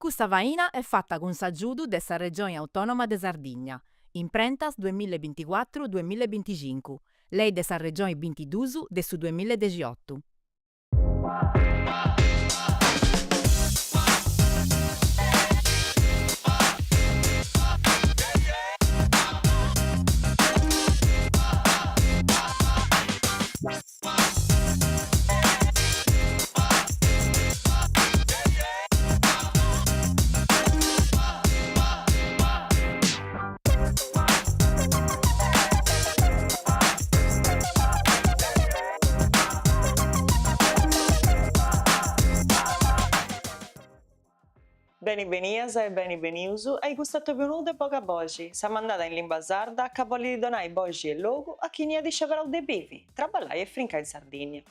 Custa faina est fata cun s'agiudu de sa Regioni Autònoma de Sardigna, Imprentas duemilla e binticuatru duemilla e binticincu, Lei de sa Regioni bintidus de su duemilla e dexiotu. Beni benias e beni benius a custu atobiu nou de Bogaboxi, sa mandada in limba sarda ca bolit donai boxi e logu a chini at isceberau de bivi, traballai e frincai in Sardìnnia.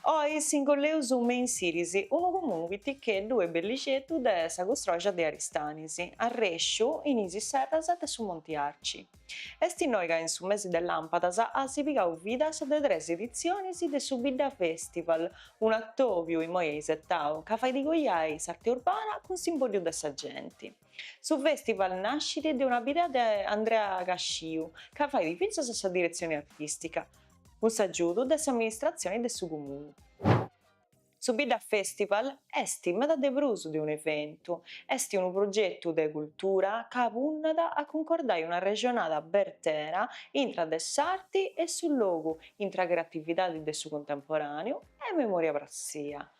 Oi s'ingolleus me in Sìrisi, unu comunu piticheddu e bellixeddu de sa custroxa de Aristanis, arrèsciu in is serras de su Monti Arci. Est innoi ca in su mesi de làmpadas at pigau vida sa de tres editzionis de su Bidda Festival, un'atòbiu imoi aisetau ca fait coiai s'arti urbana cun s'imbòddiu de sa genti. Su festival nascit de una bidea de Andrea Casciu, ca fait fintzas sa diretzioni artìstica, cun s'agiudu de s'amministratzioni de su Comunu. Su Bidda Festival est meda de prus de un'eventu, est unu progetu de cultura ca punnat a cuncordai un'arrexonada bertera intra de s'arti e su logu, intra creatividadi de su contemporàneu e memòria pratzia.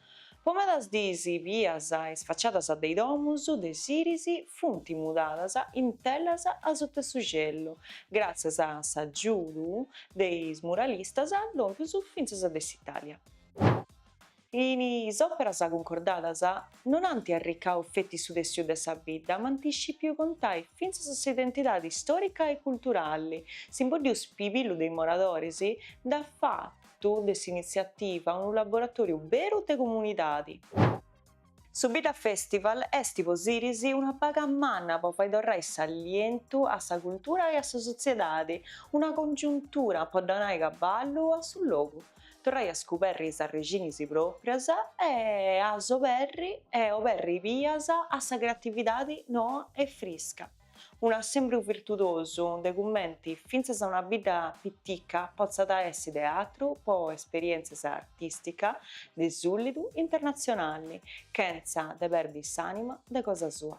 Po medas diis bias is faciadas de is domus de Sìrisi funt mudadas in telas asuta 'e su celu, gràtzias a s'agiudu de is muralistas lòmpius fintzas de s'Itàlia. In is òperas cuncordadas non ant arricau feti su tèssiu de sa bidda, ma ant scipiu contai fintzas s'identidadi stòrica e culturali, s'imboddiu spibillu de is moradoris nd'at fatu de s'initziativa unu laboratòriu beru de comunidadi. Su Bidda Festival est po Sìrisi una baga manna po fai torrai s'alientu a sa cultura e a sa sotziedadi, una congiuntura po donai caballu a su logu, torrai a scuberri is arrexinis pròprias e a s'oberri e oberri bias a sa creatividadi noa e frisca. Un'assèmbriu virtudosu de cumenti fintzas una bidda pitica potzat essi teatru po esperièntzias artìsticas de sùlidu internatzionali, chentza de perdi s'ànima de cosa sua.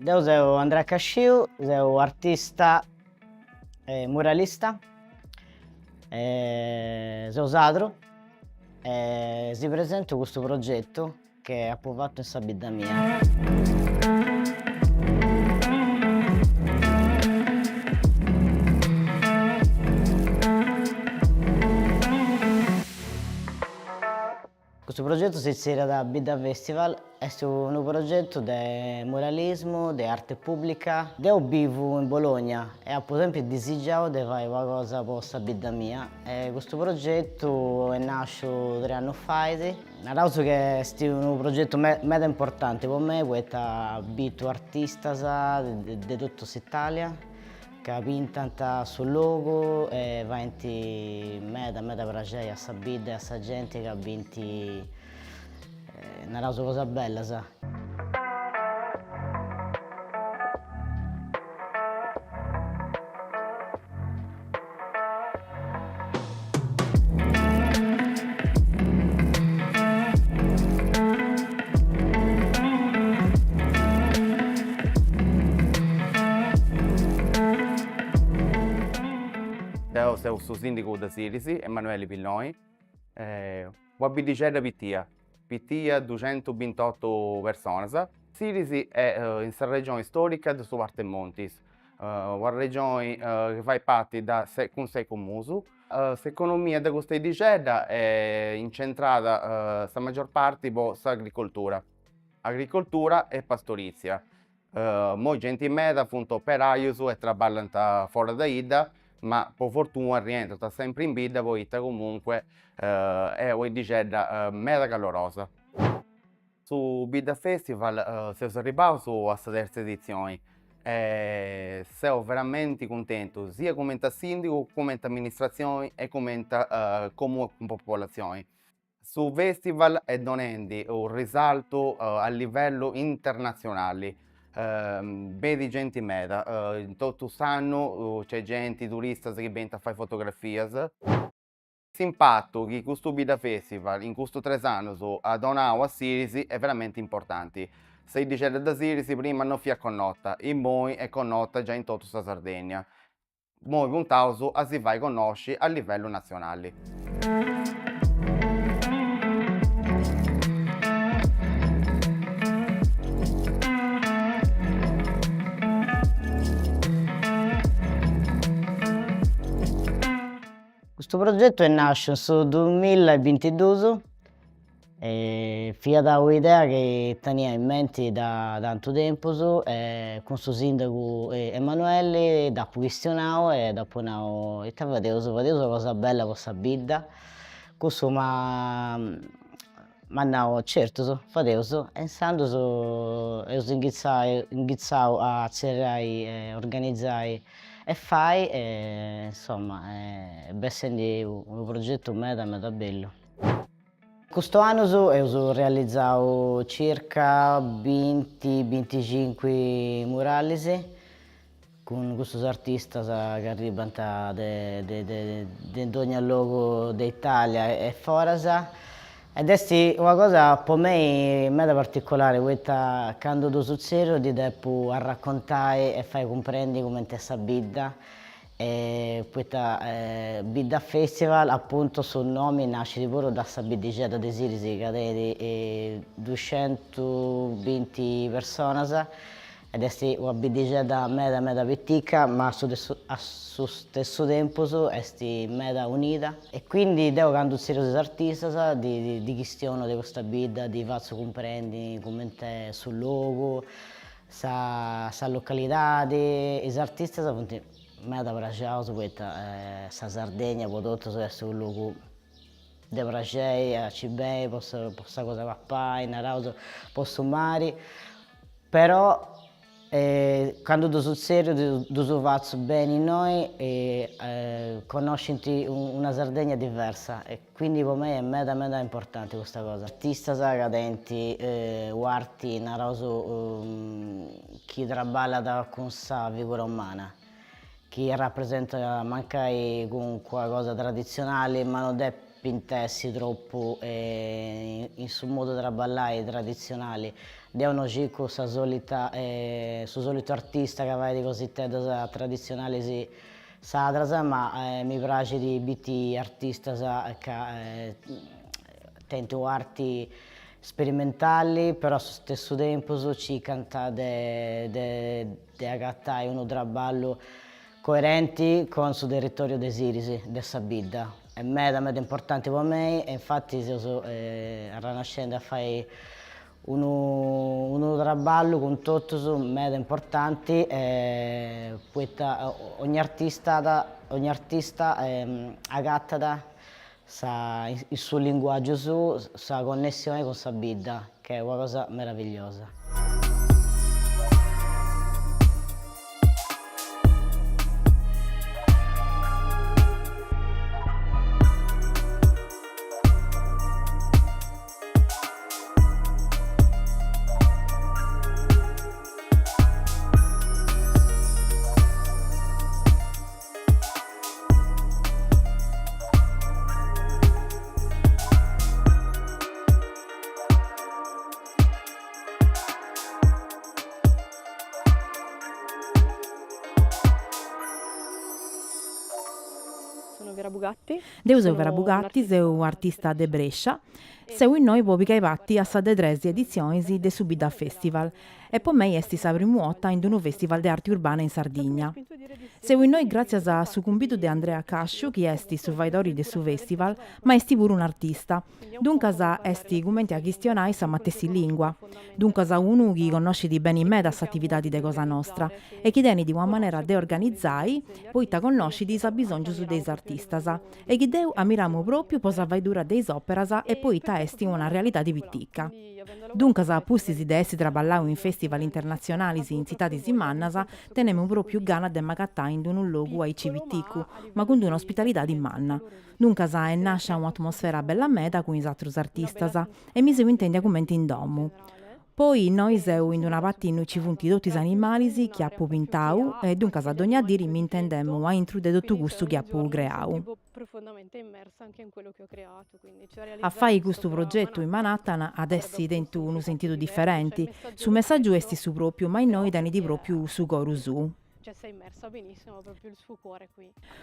Deu seu Andrea Casciu, seu artista e muralista, seu sadru e si presentu custu progetu che apu fatu in sa bidda mia. Custu progetu si zerriat Bidda Festival, est unu progetu de muralismu, de arte pubblica. Deu bivu in Bologna e apu sempri disigiau de fai una cosa po sa bidda mia e custu progetu est nasciu tres annus fait. Naraus che est unu progetu meda importanti po mei poita bitu artistas de totu s'Italia ca pintant su logu e faint meda meda praxei a sa bidda e a sa genti ca bint naraus cosas bellas. Deu seu su sindigu de Sìrisi, Emanueli Pilloni, una biddixedda pitia, pitia duxentubintottu personas. Sìrisi est in sa regioni storica de su Parte 'e Montis, una regioni chi fait parti de cun sei comunus. S'economia de custa 'iddixedda est incentrada sa maggior parti po s'agricoltura, agricoltura e pastorizia. Immoi genti meda funt operaius e traballant foras de 'idda, ma po fortuna rientrant sempri in bidda poita comunque est una 'iddixedda meda calorosa. Su Bidda Festival seus arribbaus a sa terza editzioni e seu veramenti cuntentu sia cumenti a sindigu, cumenti amministratzioni e cumenti comunu cun popolatzioni. Su festival est donendi unu risaltu a livellu internatzionali, benit genti meda, in totu s'annu nc'est genti, turistas chi benint a fai fotografias. S'impatu chi custu Bidda Festival in custus tres annus at donau a Siris est veramenti importanti. Sa 'iddixedda de Siris prima no fiat connota, immoi est connota giai in totu sa Sardegna. Immoi puntaus a si fai connosci a livellu natzionali. Custu progetu est nasciu in su duamilla e bintidus e fiat u'idea chi tenia in menti da tantu tempus e cun su sindagu Emanuelli dd'apu chistionau e dd'apu nau ita fadeus, fadeus una cosa bella po sa bidda, cussu m'at nau certus, fadeus e intzandus eus inghitzai inghitzau a tzerriai e organizai e fai e insoma est bessendi unu progetu meda meda bellu. Custu annus eus realizau circa binti binticincu muralis cun custus artistas chi arribant de de de dogna logu de Italia e foras ed est una cosa po mei meda particolari poita candu ddus tzerriu ddis depu arracontai e fai cumprendi cumenti est sa bidda e poita Bidda Festival apuntu su nomi nascit puru da sa biddixedda de Siris ca tenit duxentubinti personas Ed est una biddixedda meda meda pitica, ma a su a su stessu tempus est meda unida. E quindi deu candu tzerriu is artistas ddis chistionu de custa bidda, ddis fatzu cumprendi cumenti est su logu, sa sa localidadi, is artistas funt meda praxiaus poita sa Sardegna po totus est unu logu de praxei a ci bei po po sa cosa 'e papai, naraus, po su mari, però candu ddus tzerriu ddus fatzu beni innoi e connoscint una Sardegna diversa e quindi po mei est meda meda importanti custa cosa. Artistas ca tenint u'arti naraus chi traballat cun sa figura umana chi rapresentat mancai calincuna cosa traditzionali ma no depint essi tropu in su modu de traballai traditzionali. Deu no circu sa solita su solitu artista ca fait cositeddas traditzionalis sadras ma mi praxit biri artistas ca tenint u'arti sperimentali però a su stessu tempus circant de de agatai unu traballu coerenti cun su territoriu de Siris, de sa bidda. Est meda meda importanti po mei e infati seus arrannascendi a fai unu unu traballu cun totus meda importanti poita ogni artista ogni artista agatat sa in su linguàgiu suu sa connessioni cun sa bidda, ca est una cosa meravigliosa. Deu seu Vera Bugatti, seu un'artista de Brescia. Seu innoi po pigai parti a sa de tres editzionis de su Bidda Festival e po mei est sa primu 'orta in unu festival de arti urbana in Sardigna. Seu innoi gràtzias a su cumbidu de Andrea Casciu chi est su faidori de su festival ma est puru un'artista, duncas est cumenti a chistionai sa matessi lìngua, duncas unu chi connoscit beni meda s'atividadi de cosa nostra e chi tenit una manera de organizai poita connoscit is abisòngius de is artistas e chi deu amiramu pròpiu po sa faidura de is òperas e poita est una realidadi pitica. Duncas, a pustis de essi traballau in festival internatzionalis in tzitadis mannas, tenemu pròpiu gana de m'agatai in unu logu aici piticu, ma cun d'una ospitalidadi manna. Duncas est nàscia un'atmosfera bella meda cun is atrus artistas e mi seu intèndia cumenti in domu. Poi innoi seu in una parti innui ci funt totu is animalis chi apu pintau e duncas dogna diri mi intendemu aintru de totu cussu chi apu creau. A fai custu progetu in Manhattan at essi tentu unu sentidu diferenti, su messàgiu est su pròpiu ma innoi tenit pròpiu su coru suu.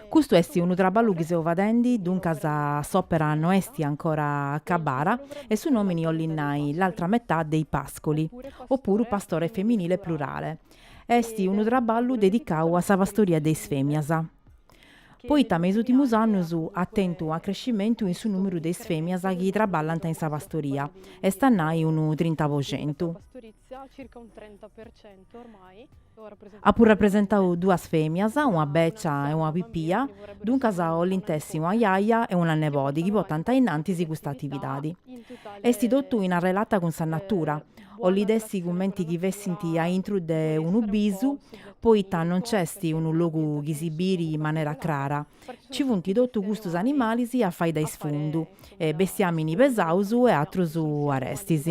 Custu est unu traballu chi seu fadendi, duncas s'òpera no est ancora acabada e su nòmini 'olit nai L'altra metà dei pascoli, opuru pastore femminile plurale. Est unu traballu dedicau a sa pastoria de is fèmias. Poita me is ùrtimus annus at tentu un'acrescimentu in su nùmeru de is fèmias chi traballant in sa pastoria, est a nai unu 30%. Apu rapresentau duas fèmias, una bècia e una pipia, duncas 'olint essi una jaja e una nebodi chi portant ainnantis custa atividadi. Est totu in arrelata cun sa natura, 'olit essi cumenti chi fessint aintru de unu bisu, poita non nc'est unu logu chi si biri in manera crara, ci funt totu custus animalis a fai de isfundu, bestiamini pesaus e atrus arestis.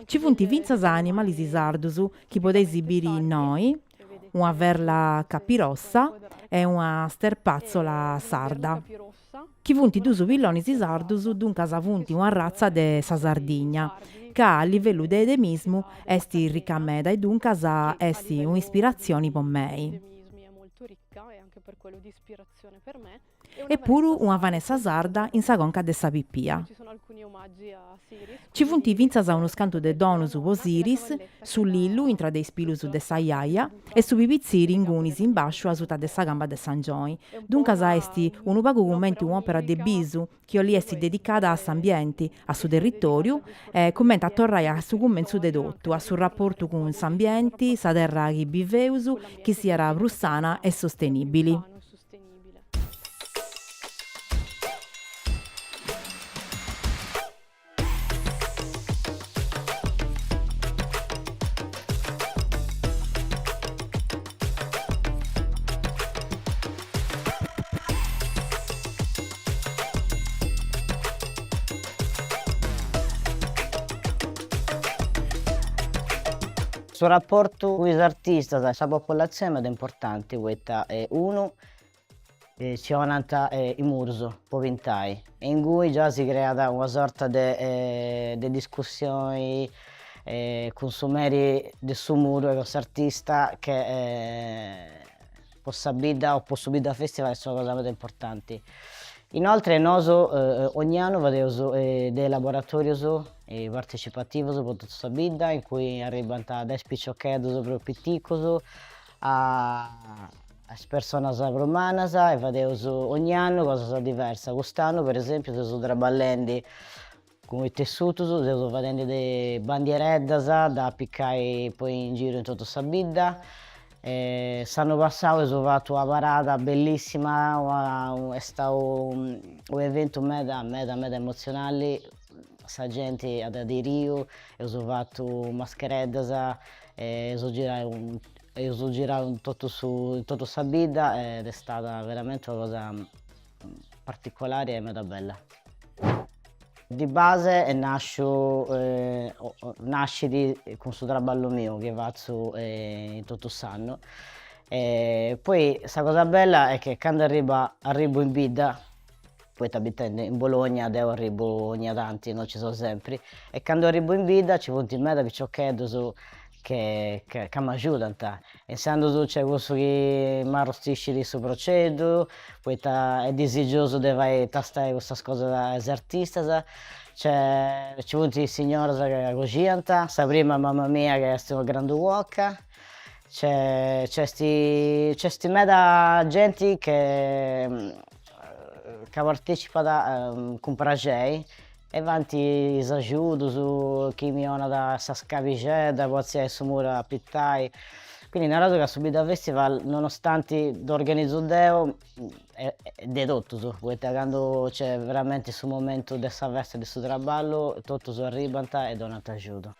Ci funt fintzas animalis sardus chi podeis biri innoi, una ferla capirossa e una sterpazzola sarda, chi funt dus pillonis sardus, duncas funt un'arratza de sa Sardigna, ca a livellu de endemismu est rica meda e duncas est un'ispiratzioni po mei. E puru una vanessa sarda in sa conca de sa pipia. Ci funt fintzas unus cantu de donus po Siris, su lillu intra de is pilus de sa jaja e su pibitziri ingunis in bàsciu asuta de sa camba de s'angioni. Duncas est unu pagu cumenti un'òpera de bisu chi 'olit essi dedicada a s'ambienti, a su territòriu e cumenti a torrai a su cumentzu de totu, a su raportu cun s'ambienti, sa terra chi biveus, chi siat prus sana e sostenìbili. Su raportu cun is artistas e sa popolatzioni est meda importanti poita unu ci 'onant is murus po pintai e ingui già si creat una sorta de de discussioni cun su meri de su muru e cun s'artista che po sa bidda o po su Bidda Festival est una cosa meda importanti. Inoltre nosu ogni annu fadeus de laboratorius partecipativus po totu sa bidda in cui arribant de is piciocheddus prus piticus a is personas prus mannas e fadeus ogni annu cosas diversas, cust'annu per esempiu seus traballendi cun is tessutus, seus fadendi de bandiereddas da apicai poi in giru in totu sa bidda e s'annu passau eus fatu una parada bellissima, est stau u' eventu meda meda meda emozionali, sa genti at aderiu, eus fatu maschereddas e eus girau eus girau in totu su in totu sa bidda ed est stada veramente una cosa particolari e meda bella. Di base est nasciu nascit cun su traballu miu chi fatzu in totu s'annu e poi sa cosa bella est che candu arriba arribu in bidda, poita abitendi in Bologna deu arribu ogna tanti, non ci seu sempri, e candu arribu in bidda ci funt meda piciocheddus. che ca m'agiudant, intzandus nc'est cussu chi m'arrostiscit su proceddu, poita est disigiosu de fai tastai custas cosas a is artistas, nc'est nci funt is signoras ca coxinant, sa prima mama mia ca est una grandu cuoca, nc'est nc'est nc'est meda genti che ca partecipat cun praxeri E faint is agiudus, chi mi 'onat sa scavixedda po artziai su muru a pitai. Quindi naraus ca su Bidda Festival, nonostanti dd'organizu deu, est de totus, poita candu nc'est veramenti su momentu de sa festa de su traballu, totus arribant e donant agiudu.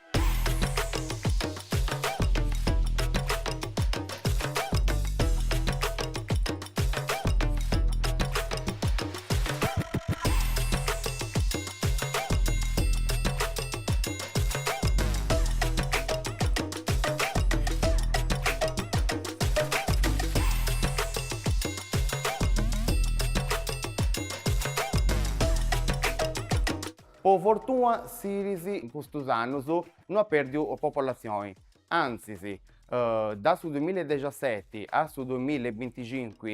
Po fortuna Silisi in custus annus no at perdiu popolatzioni, antzis, da su duemillaedexiaseti a su duemillaebinticincu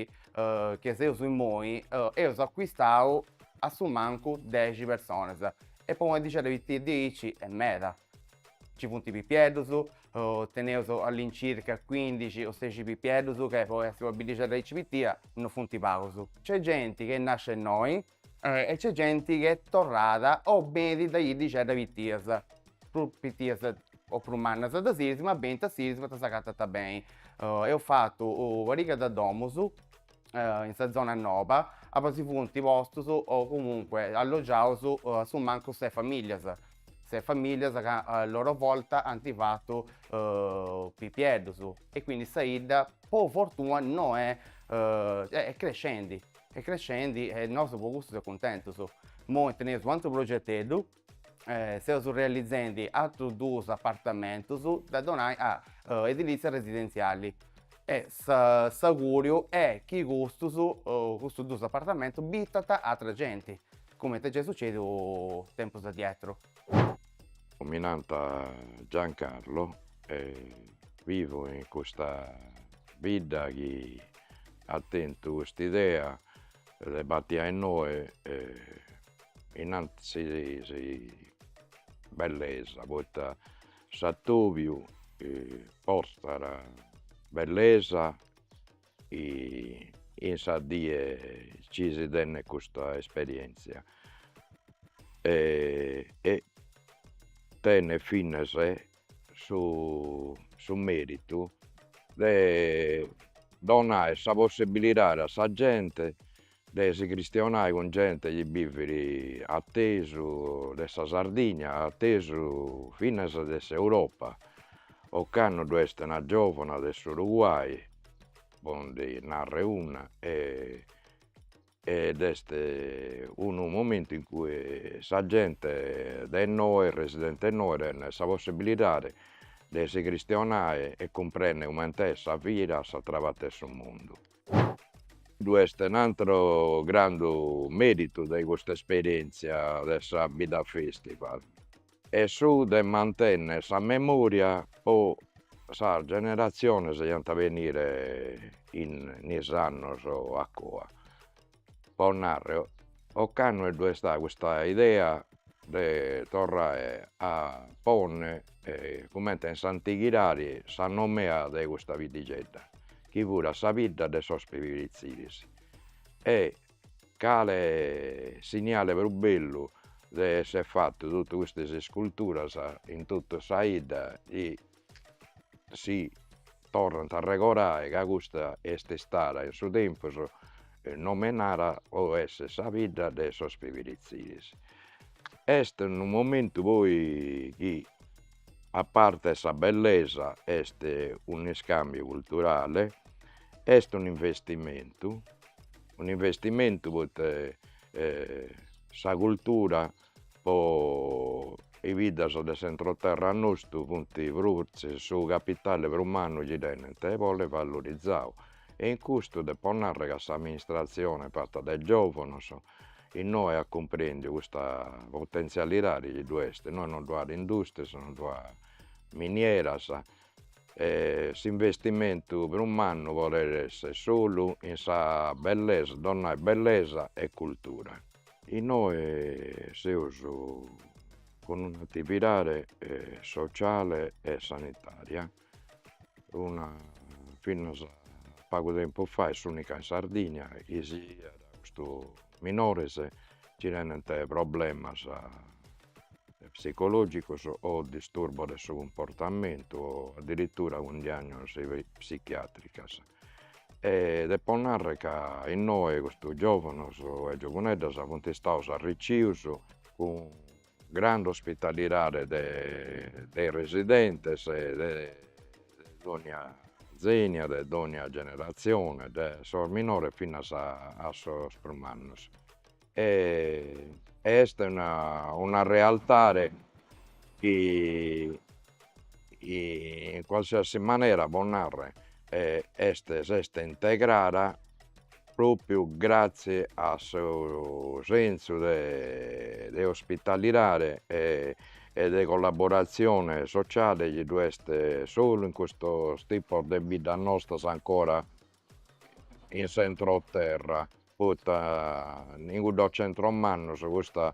chi seus immoi eus acuistau a su mancu dexi personas e po una biddixedda pitica diaici est meda. Nci funt pipieddus, teneus all'incirca cuindixi o seixi pipieddus che po essi una biddixedda aici pitia no funt pagus. Nc'est genti chi est nascia innoi E nc'est genti chi est torrada o benit de biddixeddas pitias, prus pitias o prus mannas de Silisi, ma benint a Silisi poita s'agatant beni. Eus fatu una pariga de domus in sa zona noba, auba si funt postus o comunque allogiaus a su mancu ses familias, ses familias ca a loro volta ant fatu pipieddus e quindi sa 'idda po fortuna no est est crescendi Est crescendi e nosu po custu seus cuntentus. Immoi teneus u' atru progeteddu, seus realizendi atrus duus apartamentus de donai a edilizia residenziali e s'auguriu est chi custus custus duus apartamentus bitant atra genti, cumenti giai sucediu tempus addietro. Mi nant Giancarlo e vivo in custa bidda chi at tentu custa idea de batiai innoi innantis bellesa, poita s'atobiu portat bellesa in sa die chi si tenet custa esperientzia e tenet finas su su meritu de donai sa possibilidadi a sa gente de si chistionai cun gente chi bivit atesu de sa Sardigna, atesu finas de s'Europa. Ocannu ddu est una giovana de s'Uruguay, po ndi narrer una, e Ed est unu momentu in cui sa gente de innoi, residente innoi, tenet sa possibilidade de si chistionai e cumprender comente est sa vida a s'atera parte 'e su mundu. Ddu est un'ateru grandu meritu de custa esperientzia de sa Bidda Festival, est su de mantenner sa memoria po sas generatziones chi ant a benire in is annos a coa. Po narrer, ocannu ddu est istada custa idea de torrai a ponni, cumenti in s'antighidadi, sa nomea de custa biddixedda, chi furat sa bidda de sos pibiritziris e Cale signale prus bellu de esser fatu totu custas isculturas in totu sa 'idda chi si torrant a arregorai ca custa est istada in su tempus nomenada po esser sa bidda de sos pibiritziris. Est unu momentu poi chi a parte sa bellesa est un'iscambiu culturale, est un'investimentu Un'investimentu poita sa cultura po is biddas de s'entroterra nostu funt fortzis su capitale prus mannu chi tenent e bolet valorizau e in custu depo narrer ca s'amministratzione fata de giovanos innoi at cumprendiu custa potentzialidadi chi ddu est, innoi non ddu at industrias, non ddu at. minieras, s'investimentu prus mannu podet esser solu in sa bellesa, donai bellesa e cultura. Inoghe seus cun un'atividade sociale e sanitaria, una finas a pagu tempus fait s'unica in Sardigna chi sighiat custos minores chi tenent problemas psicologicos o disturbos de su cumportamentu o addirittura cun diagnosi psichiatricas. E depo narrer ca inoghe custos giovanos e giovuneddas funt istados arricidos cun grandu ospitalidade de de is residentes de dogna zenia, de dogna generatzione, de sos minores finas a sos prus mannos e est una una realtade chi in qualsiasi manera po narrer est s'est integrada propriu gratzie a su sensu de de ospitalidade e e de collaboratzione sociale chi ddu est solu in custos tipos de biddas nostras ancora in s'entroterra, poita in cuddos centros mannos custa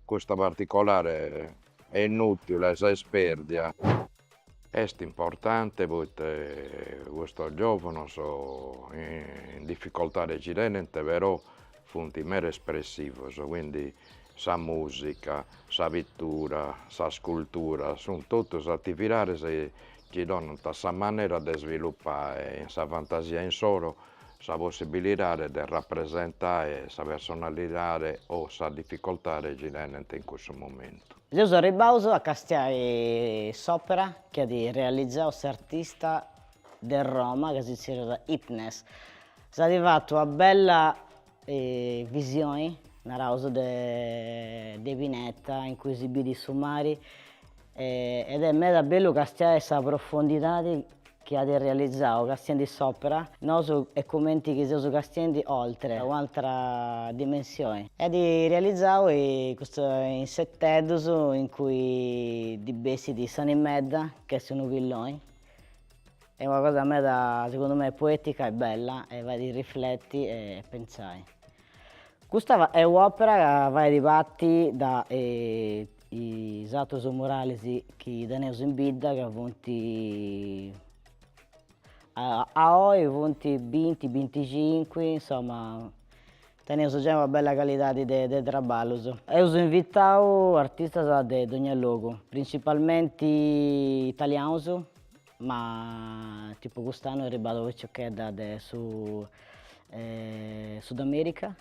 custa particolare est inutile, s'est perdia. Est importante poita custos giovanos in difficoltade chi tenent però funt meda espressivos, quindi sa musica, sa pittura, sa scultura, sunt totus atividades chi donant sa manera de sviluppare in sa fantasia insoro sa possibilidade de rapresentare sa personalidade o sa difficoltade chi tenent in cussu momentu. Seus arribbaus a castiai s'òpera chi at realizau s'artista de Roma ca si zerriat Ipnes. S'at fatu una bella visioni, naraus, de de pineta in cui si bidit su mari ed est meda bellu castiai sa profondidadi chi at realizau castiendi s'opera, nosu est cumenti chi seus castiendi oltre, un'altra dimensioni. E at realizau custus inseteddus in cui ndi bessit s'animedda, ch'est unu pilloni, est una cosa meda segundu mei poetica e bella e fait rifletti e pentzai. Custa est un'opera ca fait parti de is atrus murales chi teneus in bidda ca funt a oi funt binti binticincu, insoma teneus giai una bella calidadi de de traballus. Eus invitau artistas de dogna logu, principalmenti italianus, ma tipu cust'annu est arribada una piciochedda de su Sud America,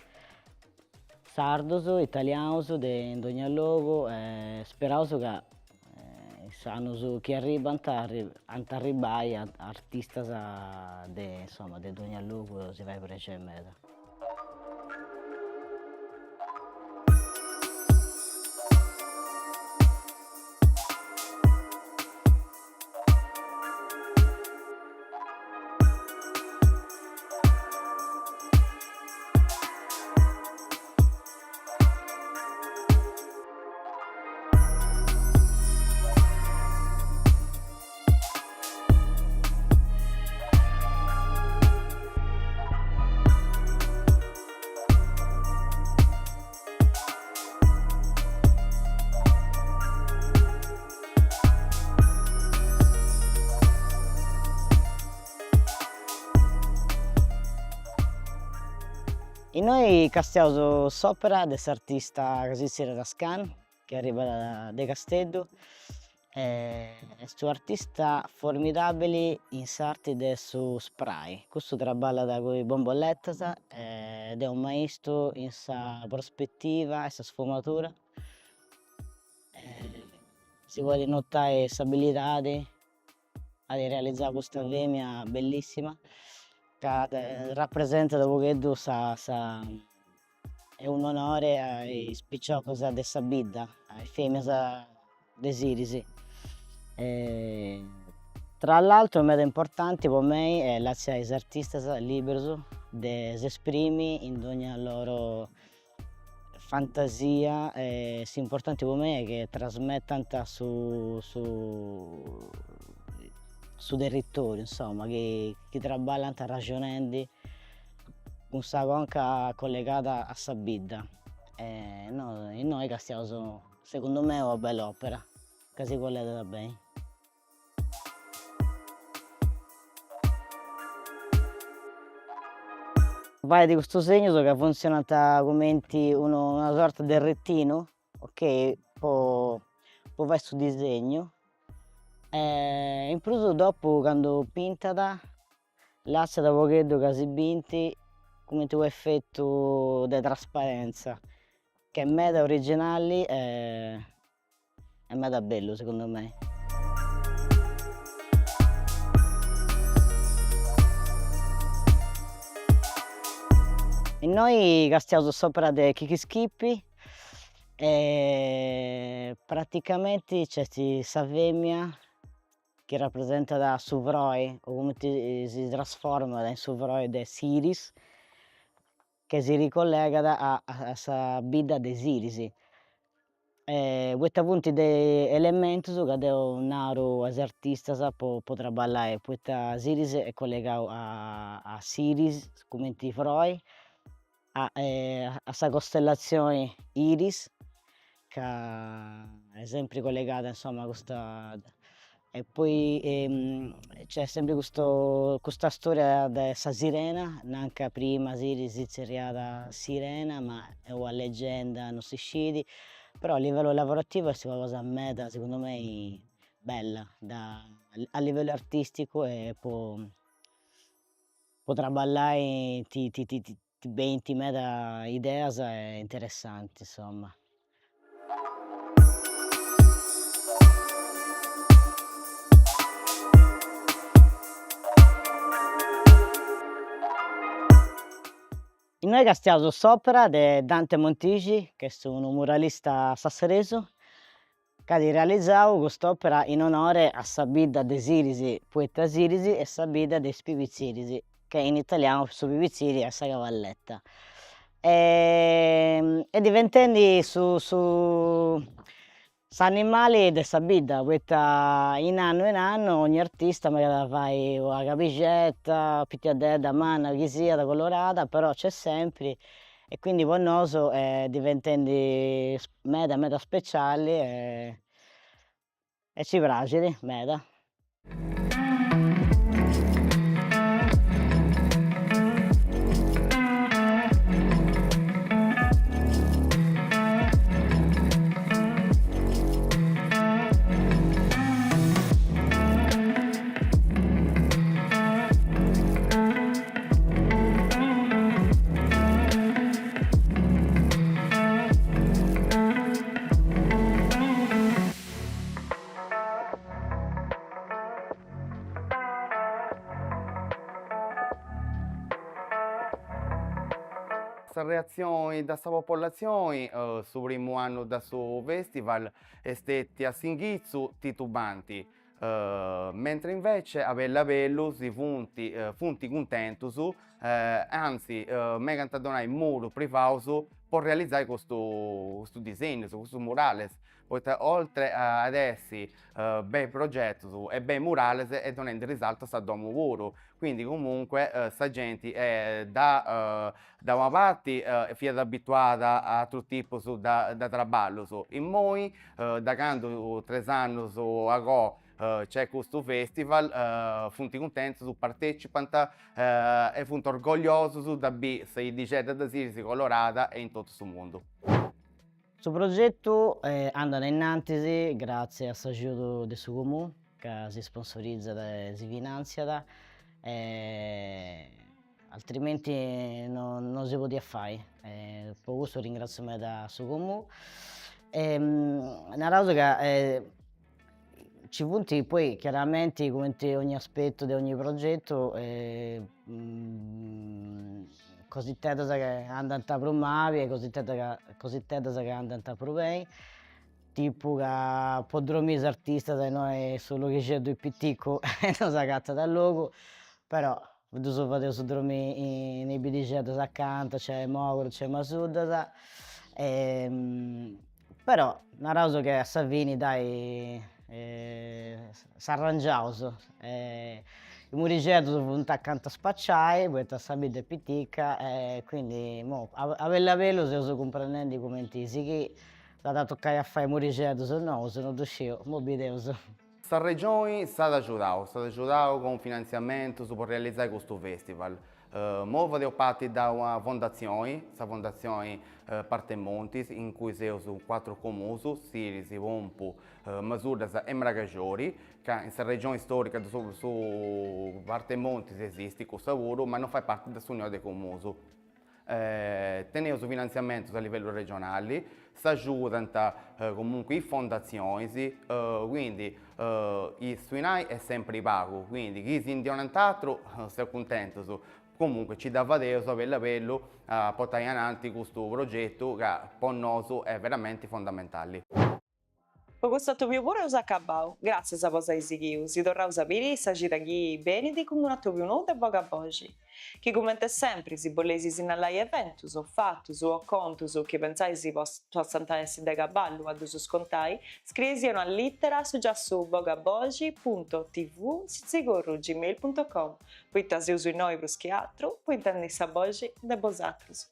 sardus, italianus de in dogna logu e speraus ca in is annus chi arribant ant arribbai artistas de insoma de dogna logu si fait prexeri meda. Innoi castiaus s'opera de s'artista ca si zerriat Scan, chi arribat de Casteddu, est un'artista formidabili in s'arti de su spray, custu traballat cun is bomboletas ed est unu maistu in sa prospettiva e sa sfumatura Si podit notai s'abilidadi at realizau custa femina bellissima ca rapresentat u' pogheddu sa sa est un'onore a is piciocas de sa bidda, a is feminas de Siris. Tra l'altro meda importanti po mei est lassai is artistas liberus de s'esprimi in dogna loro fantasia e s'importanti po mei est chi trasmetant su su. su territoriu, insoma, chi chi traballant arraxonendi cun sa conca collegada a sa bidda e no innoi castiaus segundu mei una bella opera ca si collegat beni. Fait custus segnus ca funtzionant cumenti unu una sorta de retinu, ok, po po fai su disegnu e in prus dopu candu pintat lassat u' pogheddu ca si bint cumenti u' efetu de trasparenza, ch'est meda originali e Est meda bellu segundu mei. Innoi castiaus s'opera de Chichi Schipi e praticamenti nc'est sa femina chi rapresentat su frori o cumenti si trasformat in su frori de s'iris che si ricollegat a sa bidda de Siris poita funt de elementus ca deu naru a is artistas po po traballai, poita Siris est collegau a s'iris cumenti frori, a a sa costellazioni Iris ca est sempri collegada insoma custa E poi nc'est sempri custu custa storia de sa sirena, nanca prima Siris si zerriat sirena, ma est una leggenda, non si scit, però a livellu lavorativu est una cosa meda segundu mei bella da a livellu artisticu e po po traballai ti ti ti ti benint meda ideas interessantis insoma. Innoi castiaus s'opera de Dante Montixi, ch'est unu muralista sassaresu, ca at realizau cust'opera in onore a sa bidda de Siris, poita Siris est sa bidda de is pibitziris, ca in italianu su pibitziri est sa cavalletta. E diventendi su su s'animali de sa bidda, poita in annu in annu ogni artista megat a fai una cabixetta, pitiaddedda, manna, chi siat, colorada, però nc'est sempri e quindi po nosu est diventendi meda meda speciali e e si praxit meda. Sa reatzioni da sa popolatzioni su primu annu da su festival est stetia a s'inghitzu titubanti Mentre invece a bellu a bellu si funt funt cuntentus, anzi megant a donai murus privaus po realizai custu custu disegnus, custus murales, poita oltre ad essi bei progetus e bei murales est donendi risaltu a sa domu puru, quindi comunque sa genti est da Da una parti fiat abituada a atrus tipus de traballus, immoi da candu 3 annus a goa nc'est custu festival funt cuntentus, partecipant e funt orgogliosus de biri sa 'iddixedda de Siris colorada e in totu su mundu. Su progetu andat ainnantis gratzias a s'agiudu de su Comunu ca si sponsorizat e si finantziat e altrimenti no no si podiat fai, po cussu ringratziu meda su Comunu e naraus ca nci funt poi chiaramenti cumenti ogni aspetu de ogni progetu cositeddas ca andant prus mali e cositeddas cositeddas ca andant prus beni, tipu ca po dromiri is artistas innoi su loghixeddu est piticu e no s'agatat logu, però ddus fadeus dromiri in is biddixeddas acanta, nc'est Moguru, nc'est Masuddas, però naraus che a sa fini dai. S'arrangiaus, is murixeddus funt acanta a spaciai, poita sa bidda est pitica e quindi imoi a bellu a bellu seus cumprendendi cumenti sighiri, s'at a tocai a fai murixeddus nous, no ddu sciu, imoi bideus. Sa Regioni s'at agiudau, s'at agiudau cun finantziamentus po realizai custu festival. Imoi fadeus parti da una fondatzioni, sa fondatzioni Parte Montis, in cui seus cuatru comunus, Siris, Pompu, Masuddas e Mragaxori, ca in sa regioni storica de su Parte Montis esistit cussa puru, ma non fait parti de s'unioni de comunus. Teneus finantziamentus a livellu regionali, s'agiudant comunque is fondatzionis, quindi su 'inai est sempri pagu, quindi chi si ndi 'onant aturu seus cuntentus, comunque ci dda fadeus a bellu a bellu a portai ananti custu progetu ca po nosu est veramenti fondamentali. Po custu atobiu puru eus acabau. Gràtzias po s'ai sighiu. Si torraus a biri sa cida chi benit cun unu atobiu nou de Boga Boxi. Chi comente sempri si boleis sinnalai eventus o fatus o contus chi pentzais potzant essi de caballu a ddus contai, scrieisì una lìtera a su giassu bogaboxi punto tv sitzigorru gmail punto com, poita seus innoi prus chi atru po intendi sa boxi de bosatrus.